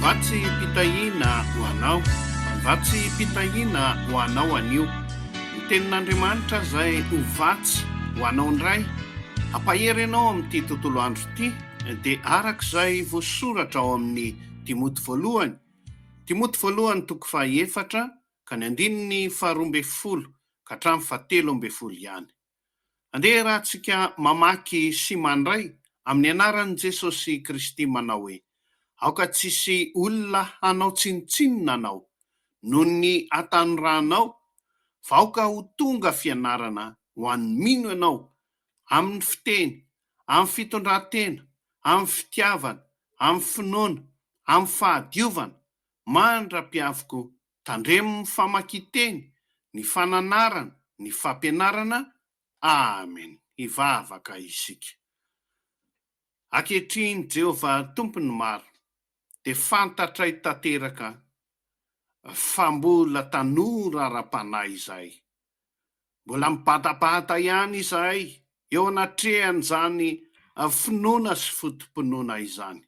Vatsim-pitahiana ho anao, vatsim-pitahiana ho anao anio. Ny tenin'Andriamanitra izay ho vatsy ho anao indray, hampahery anao amin'ity tontolo andro ity, dia araka izay voasoratra ao amin'ny Timoty voalohany, Timoty voalohany toko fahaefatra ka ny andininy faharoa ambin'ny folo ka hatramin'ny fahatelo ambin'ny folo ihany. Andeha iarahantsika mamaky sy mandray amin'ny anaran'i Jesosy Kristy manao hoe, Aoka tsy hisy olona hanao tsinontsinona anao noho ny hatanoranao, fa aoka ho tonga fianarana ho an'ny mino ianao amin'ny fiteny, amin'ny fitondran-tena, amin'ny fitiavana, amin'ny finoana, amin'ny fahadiovana, mandra-piaviko Tandremo ny famakian-teny, ny fananarana, ny fampianarana, Amen. Hivavaka isika. Ankehitriny, Jehovah Tompon'ny maro, dia fantatray tanteraka fa mbola tanora ara-panahy izahay. Mbola mibadabada ihany izahay eo anatrehan'izany finoana sy foto-pinoana izany.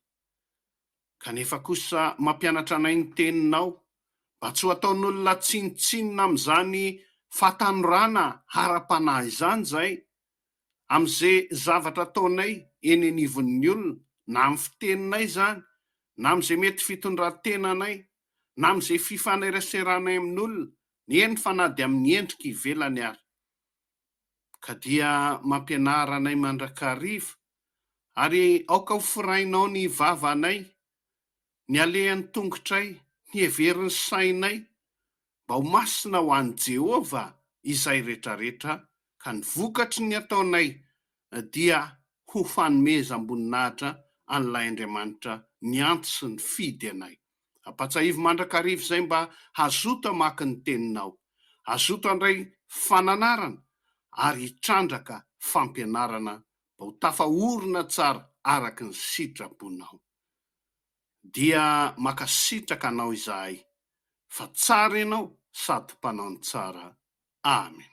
Kanefa kosa mampianatra anay ny Teninao mba tsy ho ataon'olona tsinontsinona amin'izany fahatanorana ara-panahy izany izahay, amin'izay zavatra ataonay eny anivon'ny olona, na amin'ny fiteninay izany, na amin'izay mety fitondran-tenanay, na amin'izay fifaneraseranay amin'olona, eny fa na dia amin'ny endrika ivelany ary. Ka dia mampianara anay mandrakariva, ary aoka ho forainao ny vavanay, ny alehan'ny tongotray, ny heverin'ny sainay, mba ho masina ho an'i Jehovah izay rehetrarehetra, ka ny vokatry ny ataonay dia ho fanomezam-boninahitra an'ilay Andriamanitra niantso sy nifidy anay. Ampahatsiahivo mandrakariva izay mba hazoto hamaky ny Teninao, hazoto handray fananarana ary hitrandraka fampianarana mba ho tafaorina tsara araka ny sitraponao. Dia mankasitraka Anao izahay fa tsara Ianao sady mpanao ny tsara. Amen.